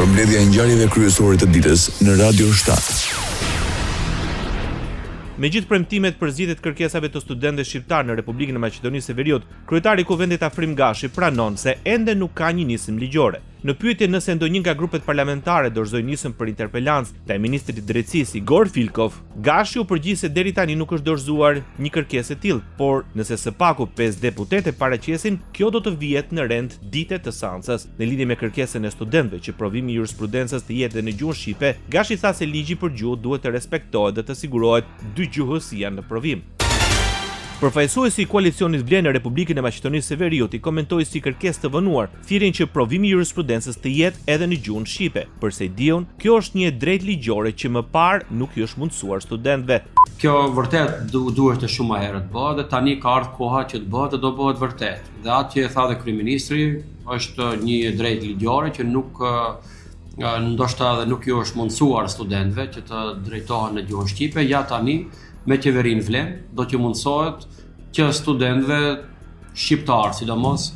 Përmbledhja e ngjarjeve kryesore të ditës në Radio 7. Me gjithë premtimet për zgjidhje të kërkesave të studentëve shqiptarë në Republikën e Maqedonisë së Veriut, kryetari i Kuvendit Afrim Gashi pranon se ende nuk ka një nismë ligjore. Në pyetjen nëse ndonjë nga grupet parlamentare dorëzoi nismë për interpelancë ndaj ministrit të Drejtësisë Igor Filkov, Gashi u përgjigj se deri tani nuk është dorëzuar një kërkesë e tillë, por nëse së paku pesë deputetë e paraqesin, kjo do të vihet në rend dite të seancës. Në lidhje me kërkesën e studentëve që provimi i jurisprudencës të jetë dhe në gjuhën shqipe, Gashi tha se ligji për gjuhë duhet të respektohet dhe të sigurohet dygjuhësia në provim. Përfaqësuesi i koalicionit Vlen në Republikën e Maqedonisë së Veriut i komentoi si kërkesë të vonuar thirrjen që provimi i jurisprudencës të jetë edhe në gjuhën shqipe. Për Sejdiun, kjo është një e drejtë ligjore që më parë nuk i është mundësuar studentëve. Kjo vërtet duhej shumë më herët të bëhet dhe tani ka ardhur koha që të bëhet dhe do bëhet vërtet. Dhe atë që e tha dhe kryeministri është një e drejtë ligjore që nuk ndoshta edhe nuk ju është mundësuar studentëve që të drejtohen në gjuhën shqipe, ja tani me qeverinë Vlen do t'ju mundësohet që studentëve shqiptarë sidomos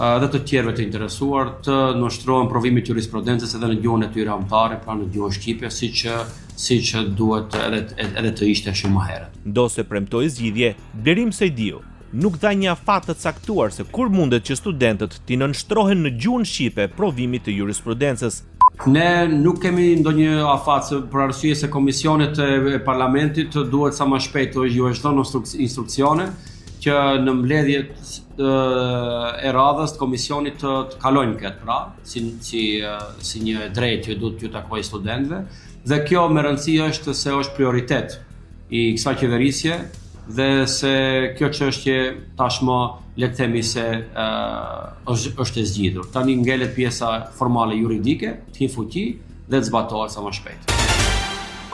edhe të tjerëve të interesuar të nënshtrohen provimit të jurisprudencës edhe në gjuhën e tyre amtare, pra në gjuhën shqipe, siç siç duhet edhe edhe të ishte shumë më herët. Ndonëse premtoi zgjidhje, Blerim Sejdiu nuk dha një afat të caktuar se kur mundet që studentët t'i nënshtrohen në gjuhën shqipe provimit të jurisprudencës. Ne nuk kemi ndonjë afat se për arsye se komisionet e parlamentit duhet sa më shpejt të ju është dhënë instruksione që në mbledhjet e radhës të komisionit të, të kalojnë këtë pra, si, si, si një e drejtë që duhet t'ju takojë studentëve dhe kjo me rëndësi është se është prioritet i kësaj qeverisje dhe se kjo çështje tashmë le të themi se uh, është është e zgjidhur. Tani ngelet pjesa formale juridike, të hyjë në fuqi dhe të zbatohet sa më shpejt.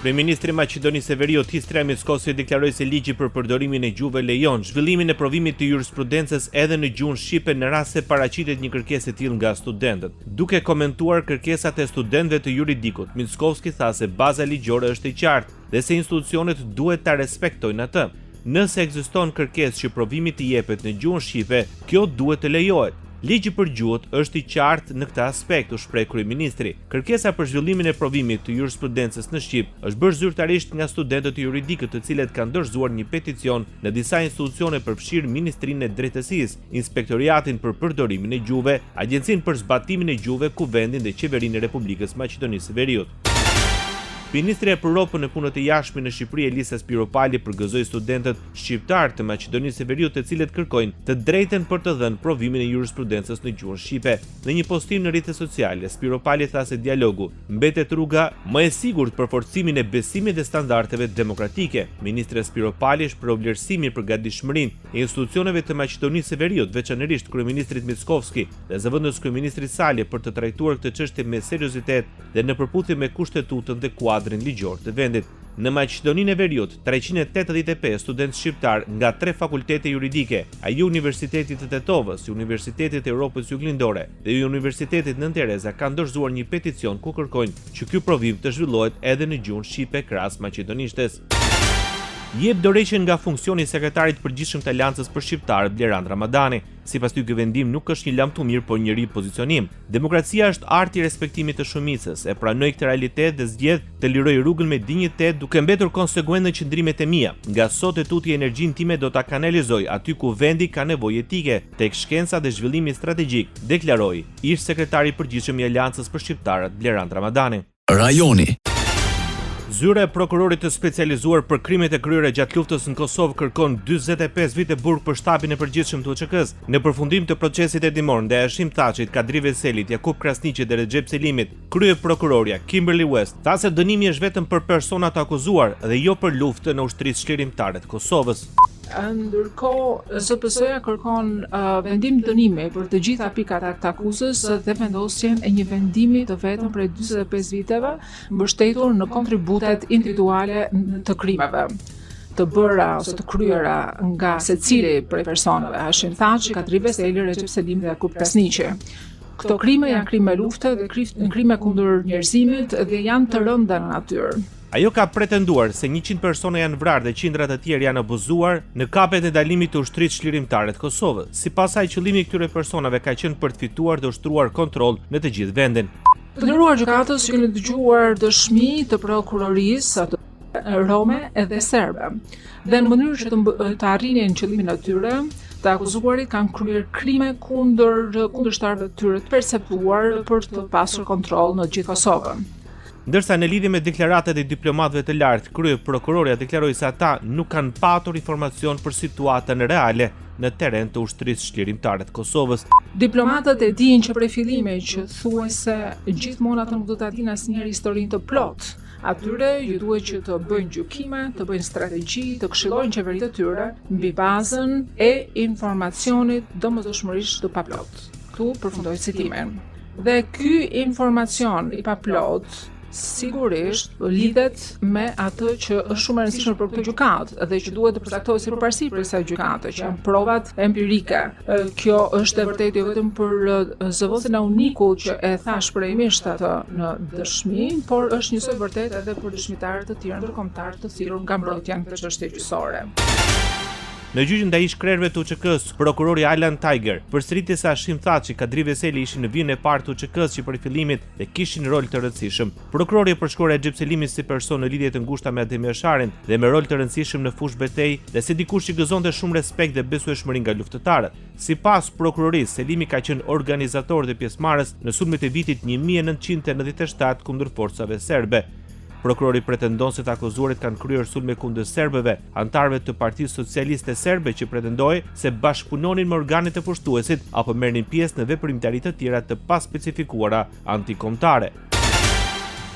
Kryeministri i Maqedonisë së Veriut, Hristijan Mickoski deklaroi se ligji për përdorimin e gjuhëve lejon zhvillimin e provimit të jurisprudencës edhe në gjuhën shqipe në rast se paraqitet një kërkesë e tillë nga studentët. Duke komentuar kërkesat e studentëve të juridikut, Mickoski tha se baza ligjore është e qartë, dhe se institucionet duhet ta respektojnë atë. Nëse ekziston kërkesë që provimi të jepet në gjuhën shqipe, kjo duhet të lejohet. Ligji për gjuhët është i qartë në këtë aspekt, u shpreh kryeministri. Kërkesa për zhvillimin e provimit të jurisprudencës në shqip është bërë zyrtarisht nga studentët e juridikut të cilët kanë dorëzuar një peticion në disa institucione përfshirë Ministrinë e Drejtësisë, Inspektoriatin për Përdorimin e Gjuhëve, Agjencinë për Zbatimin e Gjuhëve, Kuvendin dhe Qeverinë e Republikës së Maqedonisë së Veriut. Ministrja për Europën e Punët e Jashtme në Shqipëri Elisa Spiropali përgëzoi studentët shqiptarë të Maqedonisë së Veriut të cilët kërkojnë të drejtën për të dhënë provimin e jurisprudencës në gjuhën shqipe. Në një postim në rrjetet sociale, Spiropali tha se dialogu mbetet rruga më e sigurt për forcimin e besimit dhe standardeve demokratike. Ministrja Spiropali shprehu vlerësimin për gatishmërinë e institucioneve të Maqedonisë së Veriut, veçanërisht kryeministrit Mickoski dhe zëvendëskryeministrit Sali për të trajtuar këtë çështje me seriozitet dhe në përputhje me Kushtetutën dhe kuadrin ligjor të vendit. Në Maqedoninë e Veriut, 385 studentë shqiptarë nga tre fakultete juridike, ai i Universitetit të Tetovës, i Universitetit të Europës Juglindore dhe i Universitetit Nënë Tereza kanë dorëzuar një peticion ku kërkojnë që ky provim të zhvillohet edhe në gjuhën shqipe krahas maqedonishtes. Jep dorëheqjen nga funksioni i sekretarit të përgjithshëm të Aleancës për Shqiptarët, Blerand Ramadani. Sipas tij ky vendim nuk është një lamtumirë por një ripozicionim. Demokracia është arti i respektimit të shumicës. E pranoj këtë realitet dhe zgjedh të liroj rrugën me dinjitet duke mbetur konsekuent në qëndrimet e mia. Nga sot e tutje energjinë time do ta kanalizoj aty ku vendi ka nevojë jetike, tek shkenca dhe zhvillimi strategjik, deklaroi ish-sekretari i përgjithshëm i Aleancës për Shqiptarët, Blerand Ramadani. Rajoni. Zyra e Prokurorit të Specializuar për Krimet e Kryera gjatë luftës në Kosovë kërkon 45 vite burg për Shtabin e Përgjithshëm të UÇK-së. Në përfundim të procesit hetimor ndaj Hashim Thaçit, Kadri Veselit, Jakup Krasniqit dhe Rexhep Selimit, kryeprokurorja Kimberly West tha se dënimi është vetëm për persona të akuzuar dhe jo për luftën e Ushtrisë Çlirimtare të Kosovës. Ndërkohë, ZPS-ja kërkon vendim dënimi për të gjitha pikat e aktakuzës dhe vendosjen e një vendimi të vetëm prej 45 viteve, mbështetur në kontributet individuale të krimeve të bëra ose të kryera nga secili prej personave, Hashim Thaçi, Kadri Veseli, Rexhep Selimi dhe Jakup Krasniqi. Këto krime janë krime lufte dhe krime kundër njerëzimit dhe janë të rënda në natyrë. Ajo ka pretenduar se 100 persona janë vrarë dhe qindra të tjerë janë abuzuar në kampet e ndalimit të Ushtrisë Çlirimtare të Kosovës. Sipas saj, qëllimi i këtyre personave ka qenë për të fituar dhe ushtruar kontroll në të gjithë vendin. Të nderuar gjykatës, ju keni dëgjuar dëshmi të prokurorisë atë rome edhe serbe. Dhe në mënyrë që të, të arrinin qëllimin e tyre, të akuzuarit kanë kryer krime kundër kundërshtarëve të tyre të perceptuar për të pasur kontroll në gjithë Kosovën. Ndërsa në lidhje me deklaratat e diplomatëve të lartë, kryeprokurorja deklaroi se ata nuk kanë patur informacion për situatën reale në terren të Ushtrisë Çlirimtare të Kosovës. Diplomatët e dinë që prej fillimit që thuajse gjithmonë ata nuk do ta dinë asnjëherë historinë të plotë. Atyre ju duhet që të bëjnë gjykime, të bëjnë strategji, të këshillojnë qeveritë e tyre mbi bazën e informacionit domosdoshmërisht të paplotë. Këtu përfundoj citimin. Dhe ky informacion i paplotë sigurisht lidhet me atë që është shumë e rëndësishme për këtë gjykatë dhe që duhet të përcaktohet si përparësi për kësaj gjykate, që janë provat empirike. Kjo është e vërtetë jo vetëm për zëvendësin e UNMIK-ut që e tha shprehimisht atë në dëshmi, por është njësoj e vërtetë edhe për dëshmitarë të tjerë ndërkombëtarë të thirrur nga mbrojtja në këtë çështje gjyqësore. Në gjyqin ndaj ish-krerëve të UÇK-së, prokurori Alan Tiger përsëriti se Hashim Thaçi, Kadri Veseli ishin në vijën e parë të UÇK-së që prej fillimit dhe kishin rol të rëndësishëm. Prokurori e përshkroi Rexhep Selimin si person në lidhje të ngushta me Adem Jasharin dhe me rol të rëndësishëm në fushëbetejë dhe si dikush që gëzonte shumë respekt dhe besueshmëri nga luftëtarët. Sipas prokurorisë, Selimi ka qenë organizator dhe pjesëmarrës në sulmet e vitit 1997 kundër forcave serbe. Prokurori pretendon se të akuzuarit kanë kryer sulme kundër serbëve, anëtarëve të Partisë Socialiste Serbe që pretendohej se bashkëpunonin me organet e pushtuesit apo merrnin pjesë në veprimtari të tjera të paspecifikuara antikombëtare.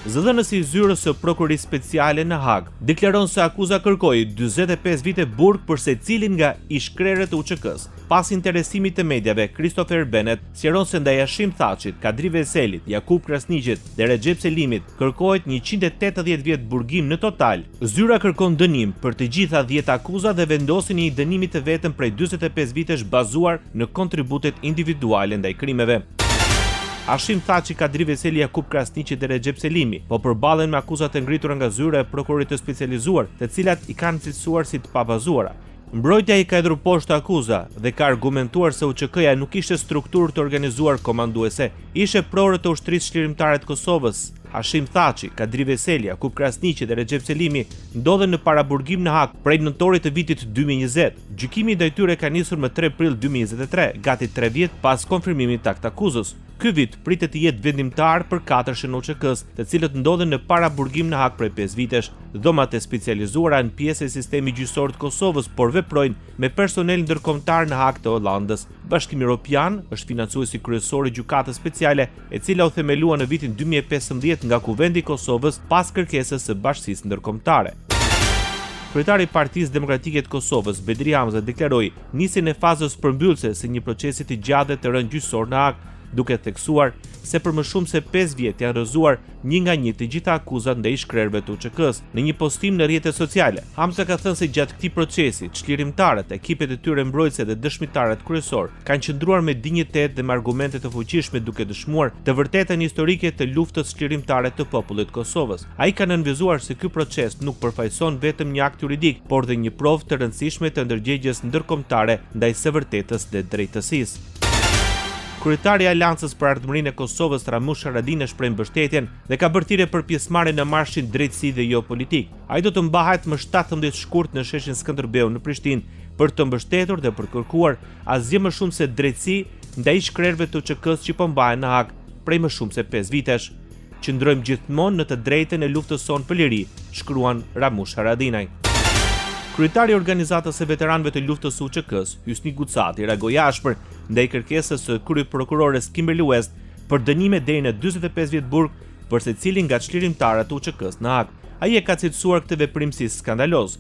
Zëdhënësi i zyrës së Prokurorisë Speciale në Hagë deklaron se akuza kërkoi 45 vite burg për secilin nga ish-krerët e UÇK-së. Pas interesimit të mediave, Christopher Bennett sqaron se ndaj Hashim Thaçit, Kadri Veselit, Jakup Krasniqit dhe Rexhep Selimit kërkohet 180 vjet burgim në total. Zyra kërkon dënim për të gjitha 10 akuzat dhe vendosjen e një dënimi të vetëm prej 45 vitesh bazuar në kontributet individuale ndaj krimeve. Hashim Thaçi, Kadri Veseli, Jakup Krasniqi dhe Rexhep Selimi po përballen me akuzat e ngritura nga zyra e prokurorit të specializuar, të cilat i kanë cilësuar si të pabazuara. Mbrojtja i ka hedhur poshtë akuza dhe ka argumentuar se UÇK-ja nuk ishte strukturë të organizuar komanduese, ish eprorët e Ushtrisë Çlirimtare të Kosovës, Hashim Thaçi, Kadri Veseli, Jakup Krasniqi dhe Rexhep Selimi ndodhen në paraburgim në Hagë prej nëntorit të vitit 2020. Gjykimi ndaj tyre ka nisur më 3 prill 2023, gati 3 vjet pas konfirmimit të aktakuzës. Ky vit pritet të jetë vendimtar për katërshin e UÇK-së, të cilët ndodhen në paraburgim në Hagë prej 5 vitesh. Dhomat e specializuara janë pjesë e sistemit gjyqësor të Kosovës, por veprojnë me personel ndërkombëtar në Hagë të Hollandës. Bashkimi Evropian është financuesi kryesor i Gjykatës Speciale, e cila u themelua në vitin 2015 nga Kuvendi i Kosovës pas kërkesës së Bashkësisë Ndërkombëtare. Kryetari i Partisë Demokratike të Kosovës, Bedri Hamza, deklaroi nisjen e fazës përmbyllëse së një procesi të gjatë dhe të rëndë gjyqësor në Hagë, duke theksuar se për më shumë se 5 vjet janë rrëzuar një nga një të gjitha akuzat ndaj ish-krerëve të UÇK-së. Në një postim në rrjetet sociale, Hamza ka thënë se gjatë këtij procesi, çlirimtarët, ekipet e tyre mbrojtëse dhe dëshmitarët kryesorë kanë qëndruar me dinjitet dhe me argumente të fuqishme duke dëshmuar të vërtetën historike të luftës çlirimtare të popullit të Kosovës. Ai ka nënvizuar se ky proces nuk përfaqëson vetëm një akt juridik, por dhe një provë të rëndësishme të ndërgjegjes ndërkombëtare ndaj së vërtetës dhe drejtësisë. Kryetari i Aleancës për Ardhmërinë e Kosovës, Ramush Haradinaj shpreh mbështetjen dhe ka bërë thirrje për pjesëmarrje në marshin Drejtësi dhe jo politikë. Ai do të mbahet më 17 shkurt në sheshin Skënderbeu në Prishtinë për të mbështetur dhe për të kërkuar asgjë më shumë se drejtësi ndaj ish-krerëve të UÇK-së që po mbahen në Hagë prej më shumë se 5 vitesh. Qëndrojmë gjithmonë në të drejtën e luftës sonë për liri, shkruan Ramush Haradinaj. Kryetari i Organizatës së Veteranëve të Luftës së UÇK-së, Hysni Gucati, reagoi ashpër ndaj kërkesës së kryeprokurores Kimberly West për dënime deri në 45 vjet burg për secilin nga çlirimtarët e UÇK-së në Hagë. Ai e ka cilësuar këtë veprim si skandaloz.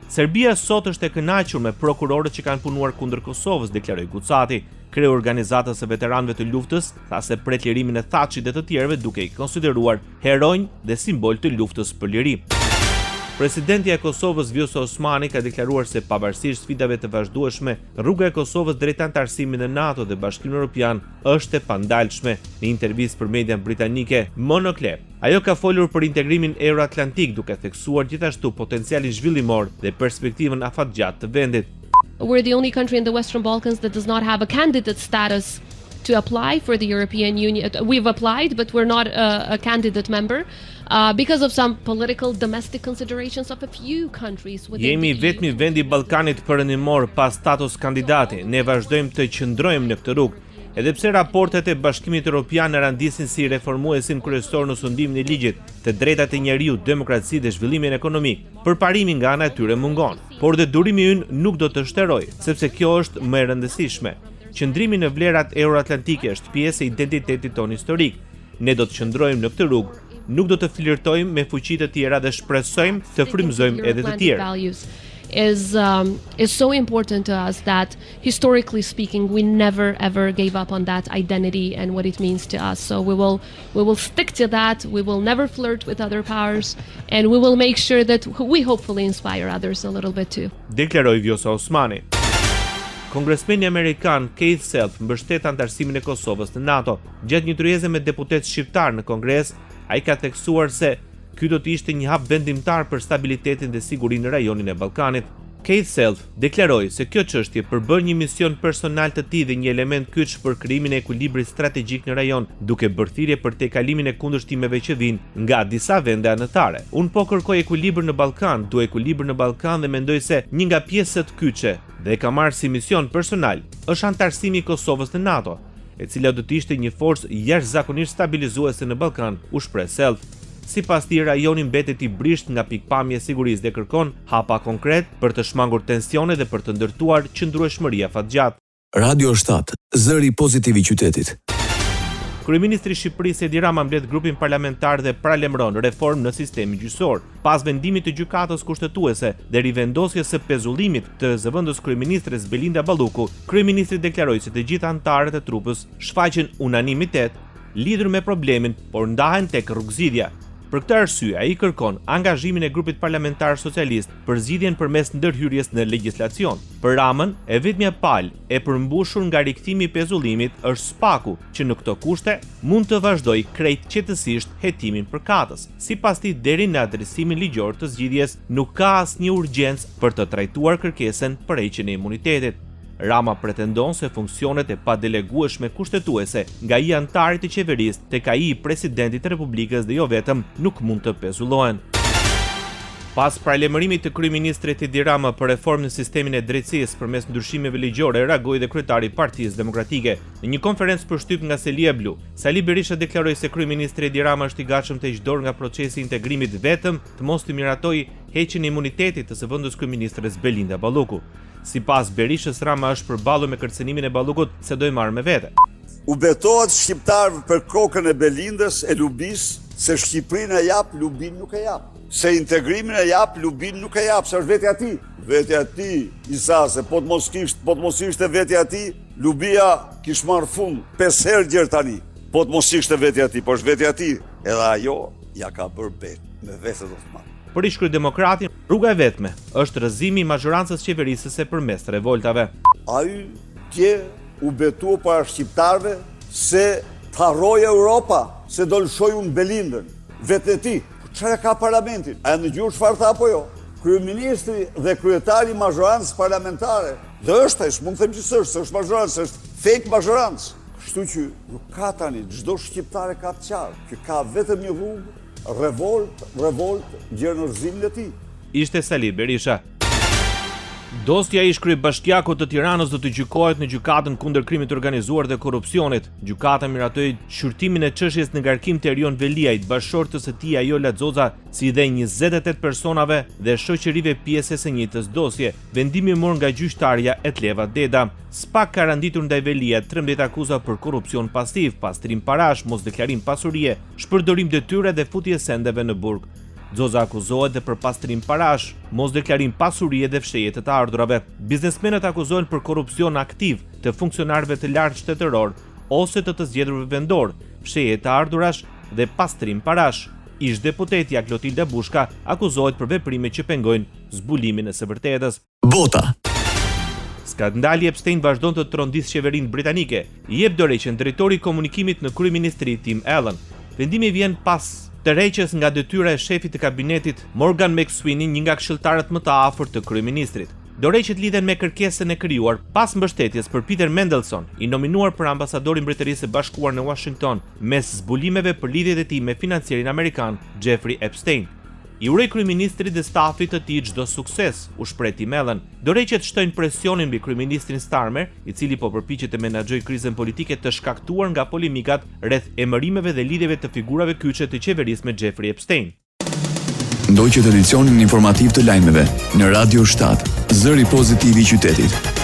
Serbia sot është e kënaqur me prokurorët që kanë punuar kundër Kosovës, deklaroi Gucati. Kreu i Organizatës së Veteranëve të Luftës tha se pret lirimin e Thaçit dhe të tjerëve duke i konsideruar heronj dhe simbol të luftës për liri. Presidentja e Kosovës Vjosa Osmani ka deklaruar se pavarësisht sfidave të vazhdueshme, rruga e Kosovës drejt anëtarësimit në NATO dhe Bashkimin Evropian është e pandalshme. Në intervistë për median britanike Monocle, ajo ka folur për integrimin euroatlantik duke theksuar gjithashtu potencialin zhvillimor dhe perspektivën afatgjatë të vendit. We're the only country in the Western Balkans that does not have a candidate status. to apply for the European Union. We've applied, but we're not a, a candidate member uh, because of some political domestic considerations of a few countries within Jemi the E i vetmi EU. vend i Ballkanit Perëndimor pa status kandidati. Ne vazhdojmë të qëndrojmë në këtë rrugë. Edhe pse raportet e Bashkimit Evropian na randisin si reformuesin kryesor në sundimin e ligjit, të drejtat e njeriut, demokraci dhe zhvillimin ekonomik, përparimi nga ana e tyre mungon. Por dhe durimi ynë nuk do të shterojë, sepse kjo është më e rëndësishme. Qëndrimi në vlerat euroatlantike është pjesë e identitetit tonë historik. Ne do të qëndrojmë në këtë rrugë, nuk do të flirtojmë me fuqi të tjera dhe shpresojmë të Sticking to frymëzojmë edhe të Euro-Atlantic tjerë. values is um, is so important to us that historically speaking we never ever gave up on that identity and what it means to us so we will we will stick to that we will never flirt with other powers and we will make sure that we hopefully inspire others a little bit too deklaroi Vjosa Osmani. Kongresmeni amerikan Keith Self mbështet anëtarësimin e Kosovës në NATO. Gjatë një tryeze me deputet shqiptar në Kongres, ai ka theksuar se ky do të ishte një hap vendimtar për stabilitetin dhe sigurinë në rajonin e Ballkanit. Keith Self deklaroi se kjo çështje përbën një mision personal të tij dhe një element kyç për krijimin e ekuilibrit strategjik në rajon, duke bërë thirrje për tejkalimin e kundërshtimeve që vijnë nga disa vende anëtare. Unë po kërkoj ekuilibër në Ballkan, dua ekuilibër në Ballkan dhe mendoj se një nga pjesët kyçe dhe e ka marrë si mision personal është anëtarësimi i Kosovës në NATO, e cila do të ishte një forcë jashtëzakonisht stabilizuese në Ballkan, u shpreh Self. Sipas tij, rajoni mbetet i brisht nga pikpamja e sigurisë dhe kërkon hapa konkret për të shmangur tensione dhe për të ndërtuar qëndrueshmëri afatgjatë. Radio 7, zëri pozitiv i qytetit. Kryeministri i Shqipërisë Edi Rama mbledh grupin parlamentar dhe paralajmëron reformë në sistemin gjyqësor. Pas vendimit të gjykatës kushtetuese dhe rivendosjes së pezullimit të zëvendës kryeministres Belinda Balluku, kryeministri deklaroi se të gjithë anëtarët e trupës shfaqen unanimitet lidhur me problemin, por ndahen tek rrugëzgjidhja. Për këtë arsye, ai kërkon angazhimin e grupit parlamentar socialist për zgjidhjen përmes ndërhyrjes në legjislacion. Për Ramën, e vetmja palë e përmbushur nga rikthimi i pezullimit është SPAK-u, që në këto kushte mund të vazhdojë krejt qetësisht hetimin përkatës. Sipas tij, deri në adresimin ligjor të zgjidhjes nuk ka asnjë urgjencë për të trajtuar kërkesën për heqjen e imunitetit. Rama pretendon se funksionet e padelegueshme kushtetuese nga ai i anëtarit të qeverisë tek ai i presidentit të Republikës dhe jo vetëm nuk mund të pezullohen. Pas paralajmërimit të kryeministrit Edi Rama për reformë në sistemin e drejtësisë përmes ndryshimeve ligjore, reagoi dhe kryetari i Partisë Demokratike. Në një konferencë për shtyp nga Selia Blu, Sali Berisha deklaroi se kryeministri Edi Rama është i gatshëm të heqë dorë nga procesi i integrimit vetëm të mos të miratojë heqjen e imunitetit të zëvendës kryeministres Belinda Balluku. Sipas Berishës, Rama është përballur me kërcënimin e Ballukut se do e marrë me vete. U betohet shqiptarëve për kokën e Belindës e Lubisë se Shqipërinë e jap, Lubinë nuk e jap. Se integrimin e jap, Lubinë nuk e jap, se është vetja e tij. Vetja e tij, i sa se po të mos kisht, po të mos ishte vetja e tij, Lubia kish marrë fund 5 herë gjer tani. Po të mos ishte vetja e tij, po është vetja e tij. Edhe ajo ja ka bërë bet, me vete do të marrë. Për ish kryedemokratin, rruga e vetme është rrëzimi i mazhorancës qeverisëse përmes revoltave. Ai dje u betua para shqiptarëve se të harroj Europa, se do lëshoj unë Belindën, vetë e ti. Po çfarë ka parlamentin? A e ndëgjuar çfarë tha apo jo? Kryeministri dhe kryetari i mazhorancës parlamentare. Dhe është ai, s'mund të them që s'është, se është mazhorancë, është fake mazhorancë. Kështu që nuk ka tani, çdo shqiptar e ka të qartë që ka vetëm një rrugë, revolt, revolt gjer në rrëzimin e tij. Ishte Sali Berisha. Dosja e ish kryebashkiakut të Tiranës do të gjykohet në gjykatën kundër krimit të organizuar dhe korrupsionit. Gjykata miratoi shqyrtimin e çështjes në ngarkim të Erion Veliajt, bashkëshortës së tij Ajola Xoxa, si dhe 28 personave dhe shoqërive pjesë e së njëjtës dosje. Vendimi u mor nga gjyqtarja Etleva Deda. SPAK ka renditur ndaj Veliajt 13 akuza për korrupsion pasiv, pastrim parash, mosdeklarim pasurie, shpërdorim detyre dhe futje sendeve në burg. Xoxa akuzohet dhe për pastrim parash, mosdeklarim pasurie dhe fshehje të të ardhurave. Biznesmenët akuzohen për korrupsion aktiv të funksionarëve të lartë shtetëror ose të të zgjedhurve vendor, fshehje të ardhurash dhe pastrim parash. Ish deputetja Klotilda Bushka akuzohet për veprime që pengojnë zbulimin e së vërtetës. Bota. Skandali Epstein vazhdon të trondisë qeverinë britanike. Jep dorëheqjen drejtori i komunikimit në kryeministri Tim Allen. Vendimi vjen pas tërheqjes nga detyra e shefit të kabinetit Morgan McSweeney, një nga këshilltarët më të afërt të kryeministrit. Dorëheqjet lidhen me kërkesën e krijuar pas mbështetjes për Peter Mandelson, i nominuar për ambasador i Mbretërisë së Bashkuar në Washington, mes zbulimeve për lidhjet e tij me financierin amerikan Jeffrey Epstein. I uroj kryeministrit dhe stafit të tij çdo sukses, u shpreh Tim Allen. Dorëheqjet shtojnë presionin mbi kryeministrin Starmer, i cili po përpiqet të menaxhojë krizën politike të shkaktuar nga polemikat rreth emërimeve dhe lidhjeve të figurave kyçe të qeverisë me Jeffrey Epstein. Ndoqët edicionin informativ të lajmeve në Radio 7, zëri pozitiv i qytetit.